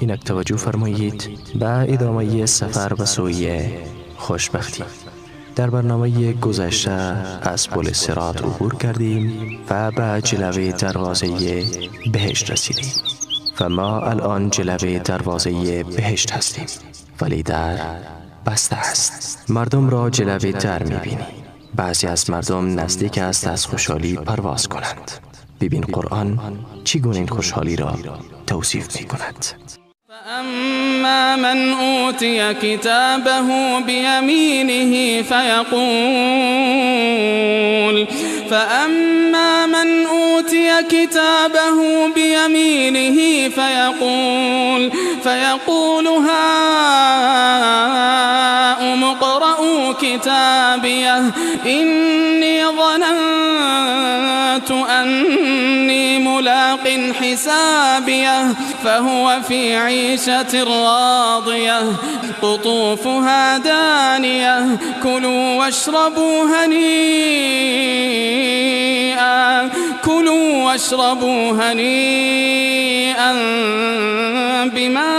اینک توجه فرمایید به ادامه سفر به سوی خوشبختی. در برنامه گذشته از پل صراط عبور کردیم و به جلوه دروازه بهشت رسیدیم و ما الان جلوه دروازه بهشت هستیم، ولی در بسته است. مردم را جلوه در میبینی. بعضی از مردم نزدیک است از خوشحالی پرواز کنند. ببین قرآن چگونه این خوشحالی را توصیف میکند. فأما من أوتي كتابه بيمينه فيقول فأما من أوتي كتابه بيمينه فيقول هاؤم اقرءوا كتابيه إني ظننت أني ملاق حسابيه فهو في عيشة راضية قطوفها دانية كلوا واشربوا هنيئا كلوا واشربوا هنيئا بما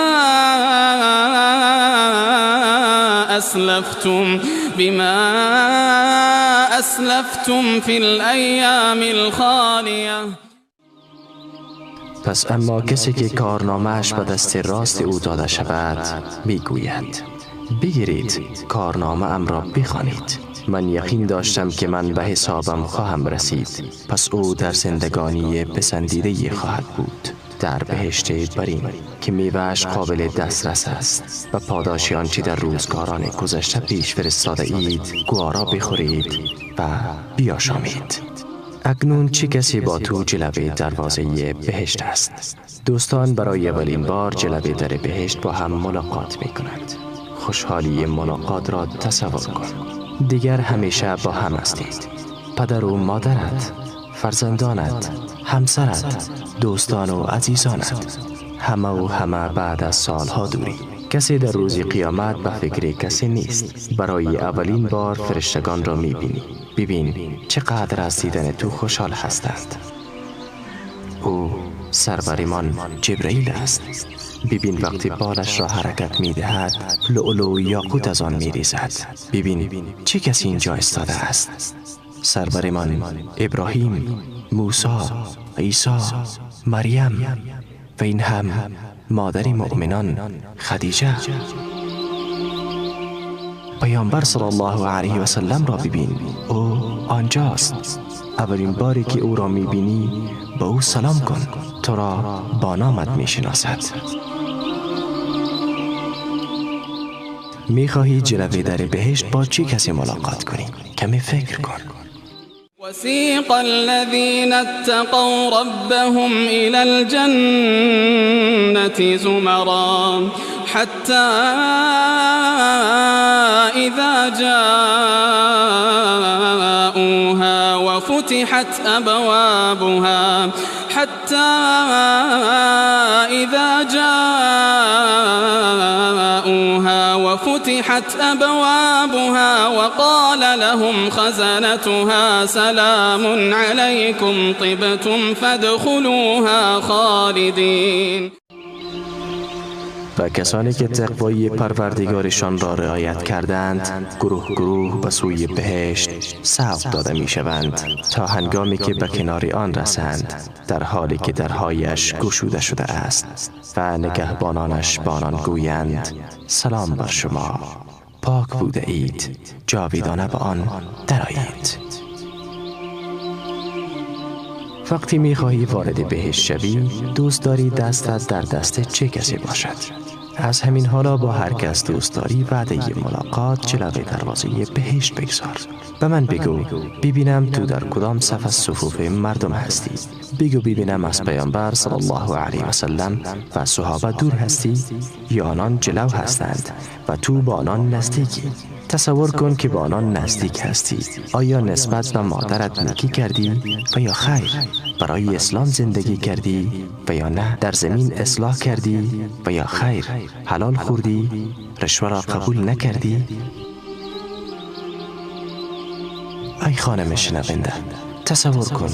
أسلفتم في الأيام الخالية. پس اما کسی که کارنامه‌اش به دست راست او داده شود میگوید بگیرید کارنامه ام را بخوانید، من یقین داشتم که من به حسابم خواهم رسید. پس او در زندگانی پسندیده خواهد بود در بهشت برین که میوه‌اش قابل دسترس است و پاداش آنچه در روزگاران گذشته پیش فرستاده اید گوارا بخورید و بیاشامید. اکنون چه کسی با تو جلوه دروازه بهشت است؟ دوستان برای اولین بار جلوه در بهشت با هم ملاقات می کنند. خوشحالی ملاقات را تصور کن. دیگر همیشه با هم هستید. پدر و مادرت، فرزندانت، همسرت، دوستان و عزیزانت، همه و همه بعد از سالها دوری. کسی در روز قیامت به فکر کسی نیست. برای اولین بار فرشتگان را میبینی. ببین چقدر از دیدن تو خوشحال هستند. او سرورمان جبرئیل است. ببین وقتی بالش را حرکت میدهد لؤلؤ و یاقوت از آن میریزد. ببین چه کسی اینجا ایستاده است. سرورمان ابراهیم، موسی، عیسی، مریم و این هم مادر مؤمنان خدیجه. پیامبر صلی الله علیه و سلم را ببین، او آنجاست. اولین باری که او را میبینی با او سلام کن، تو را با نامت میشناسد. میخواهی جلوه در بهشت با چه کسی ملاقات کنی؟ کمی فکر کن. وسيق الذين اتقوا ربهم إلى الجنة زمرا حتى إذا جاءوها وفتحت أبوابها حتى إذا جاءوها وفتحت أبوابها وقال لهم خزنتها سلام عليكم طبتم فادخلوها خالدين. و کسانی که تقوای پروردگارشان را رعایت کردند گروه گروه به سوی بهشت سوق داده می شوند تا هنگامی که به کنار آن رسند، در حالی که درهایش گشوده شده است و نگهبانانش با آنان گویند سلام بر شما، پاک بوده اید، جاویدانه به آن درآیید. وقتی می خواهی وارد بهشت شوی، دوست داری دستت در دست چه کسی باشد؟ از همین حالا با هر کس دوست داری وعده ملاقات جلوی دروازه بهشت بگذار. به من بگو ببینم تو در کدام صف از صفوف مردم هستی. بگو ببینم از پیامبر صلی الله علیه و سلم و صحابه دور هستی یا آنان جلو هستند و تو با آنان نزدیکی. تصور کن که با آنان نزدیک هستی. آیا نسبت به مادرت نیکی کردی و یا خیر؟ برای اسلام زندگی کردی و یا نه؟ در زمین اصلاح کردی و یا خیر؟ حلال خوردی؟ رشوه را قبول نکردی؟ ای خانم شنونده، تصور کن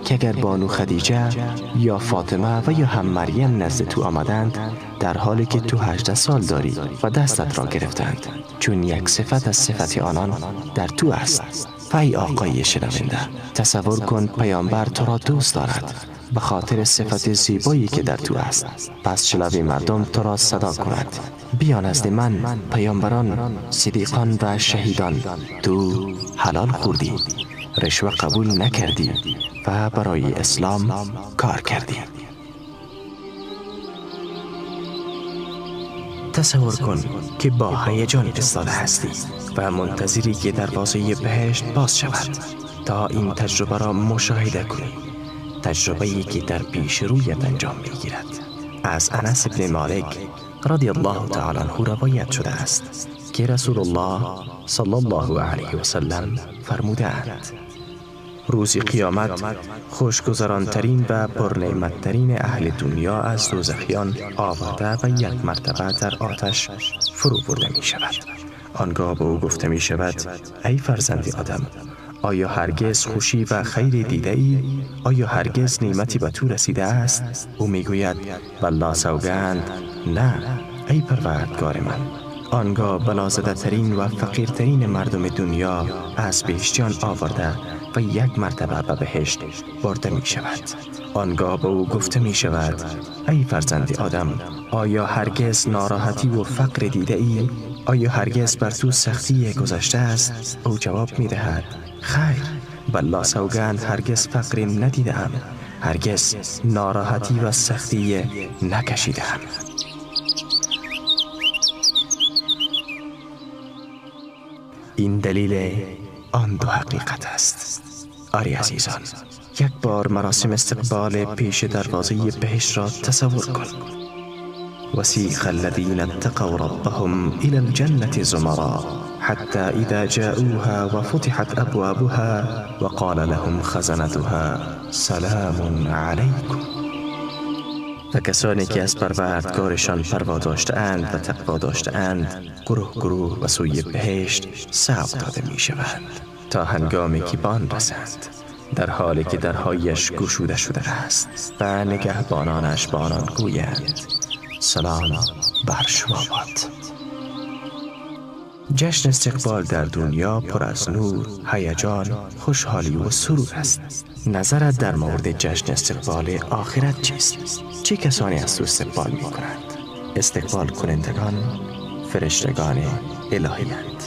که اگر بانو خدیجه یا فاطمه و یا هم مریم نزد تو آمدند در حالی که تو 18 سال داری و دستت را گرفتند، چون یک صفت از صفت آنان در تو است. و ای آقای شنونده، تصور کن پیامبر تو را دوست دارد به خاطر صفت زیبایی که در تو است. پس جلوی مردم تو را صدا کند: بیا نزد من، پیامبران، صدیقان و شهیدان. تو حلال خوردی، رشوه قبول نکردی و برای اسلام کار کردی. تصور کن که با هیجان ایستاده هستی و منتظری که دروازه بهشت باز شود تا این تجربه را مشاهده کنی، تجربه‌ای که در پیش رویت انجام می‌گیرد. از انس بن مالک رضی الله تعالی عنه روایت شده است که رسول الله صلی الله علیه و سلم فرمودند: روز قیامت خوشگذرانترین و پرنعمتترین اهل دنیا از دوزخیان آورده و یک مرتبه در آتش فرو برده می شود. آنگاه به او گفته می شود: ای فرزند آدم، آیا هرگز خوشی و خیر دیده ای؟ آیا هرگز نعمتی به تو رسیده است؟ او می گوید: والله سوگند، نه ای پروردگار من. آنگاه بلازده ترین و فقیرترین مردم دنیا از بهشتیان آورده و یک مرتبه به بهشت برده می شود. آنگاه به او گفته می شود: ای فرزند آدم، آیا هرگز ناراحتی و فقر دیده ای؟ آیا هرگز بر تو سختی گذشته است؟ او جواب می دهد: خیر، والله سوگند هرگز فقر ندیدم، هرگز ناراحتی و سختی نکشیدم. این دلیل آن دو حقیقت است. آری عزیزان، یک بار مراسم استقبال پیش دروازه بهشت را تصور کن. وسیق الذین اتقوا ربهم إلى الجنة زمرا حتى إذا جاءوها وفتحت أبوابها وقال لهم خزنتها سلام علیکم. و کسانی که از پروردگارشان پروا داشته‌اند و تقوا داشته‌اند گروه گروه به سوی بهشت سوق داده می‌شوند تا هنگامی که به آن رسند، در حالی که درهایش گشوده شده است و نگهبانانش به آنان گویند: سلام بر شما باد. جشن استقبال در دنیا پر از نور، هیجان، خوشحالی و سرور است. نظرت در مورد جشن استقبال آخرت چیست؟ چه کسانی از تو استقبال می کنند؟ استقبال کنندگان فرشتگان الهی اند.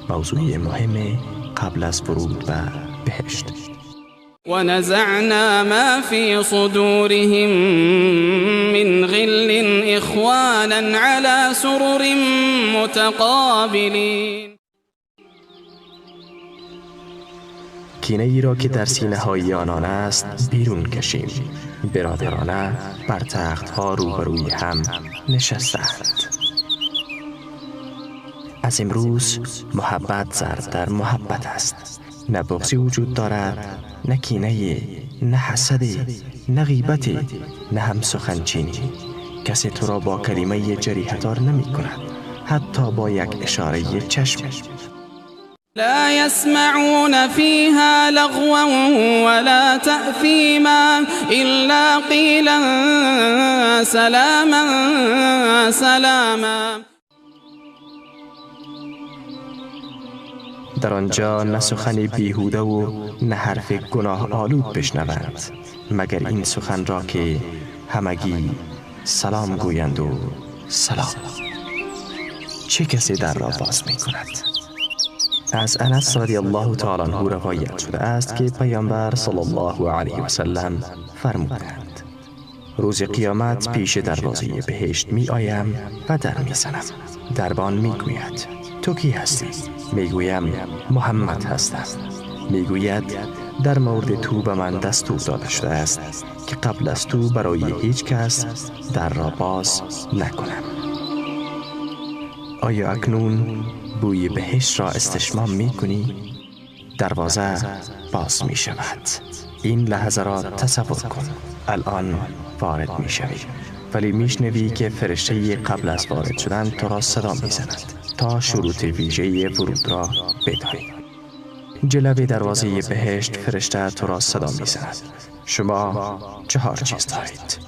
موضوع مهم قبل از ورود به بهشت. ونزعنا ما في صدورهم من غل إخوانا على سرر متقابلين. کینه ای را که در سینه های آنان است بیرون کشیم. برادرانه بر تخت ها روبروی هم نشستند. از امروز محبت ضرب در محبت است. نه بغضی وجود دارد، نه کینه، نه حسدی، نه غیبتی، نه هم سخنچینی. کسی تو را با کلمه جریحه‌دار نمی کند، حتی با یک اشاره چشم. لا يسمعون فيها لغوا ولا تأثيما إلا قيلا سلاما سلاما. در آنجا نه سخن بیهوده و نه حرف گناه آلود بشنوند، مگر این سخن را که همگی سلام گویند و سلام. چه کسی در را باز می کند؟ از انس رضی الله تعالی عنه روایت شده است که پیامبر صلی الله علیه و سلم فرمودند: روز قیامت پیش دروازه بهشت می آیم و در می زنم. دربان می گوید: تو کی هستی؟ می گویم: محمد هستم. می گوید: در مورد تو به من دستور داده شده است که قبل از تو برای هیچ کس در را باز نکنم. آیا اکنون بوی بهشت را استشمام می کنی؟ دروازه باز می شود. این لحظه را تصور کن. الان وارد می شوی، ولی می شنوی که فرشته قبل از وارد شدن تو را صدا می زند. تا شروط ویژه ورود را بدانی. جلوی دروازه بهشت فرشته تو را صدا می‌زند. شما 4 چیز دارید.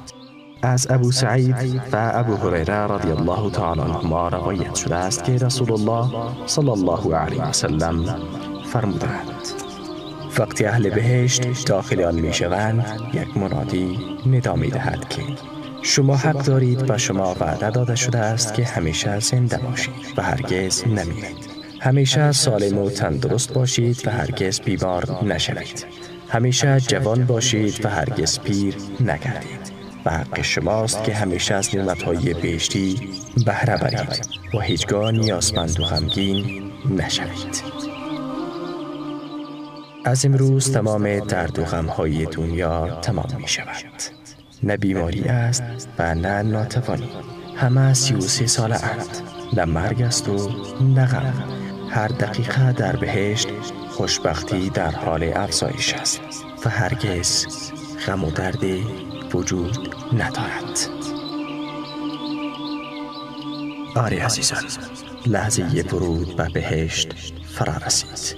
از ابو سعید و ابو هریره رضی الله تعالی عنهما روایت شده است که رسول الله صلی الله علیه و سلم فرمودند: وقتی اهل بهشت داخل آن می‌شوند، یک منادی ندا می‌دهد که شما حق دارید و شما وعده داده شده است که همیشه زنده باشید و هرگز نمیرید. همیشه سالم و تندرست باشید و هرگز بیمار نشوید. همیشه جوان باشید و هرگز پیر نگردید. و حق شماست که همیشه از نعمت‌های بهشتی بهره برید و هیچگاه نیازمند و غمگین نشوید. از امروز تمام درد و غم‌های دنیا تمام می شود. نه بیماری است و نه ناتوانی. همه 33 ساله اند. نه مرگ است و نه غم. هر دقیقه در بهشت خوشبختی در حال افزایش است و هرگز غم و درد وجود ندارد. آری عزیزان، لحظه ورود به بهشت فرا رسید.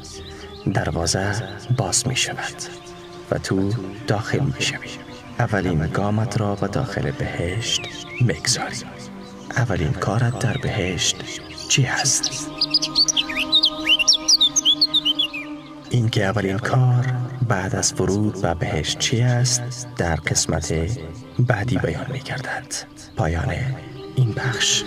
دروازه باز می شود و تو داخل می شوی. اولین گامت را به داخل بهشت میگذاری. اولین کارت در بهشت چی هست؟ این که اولین کار بعد از ورود به بهشت چی است در قسمت بعدی بیان می گردد. پایان این بخش.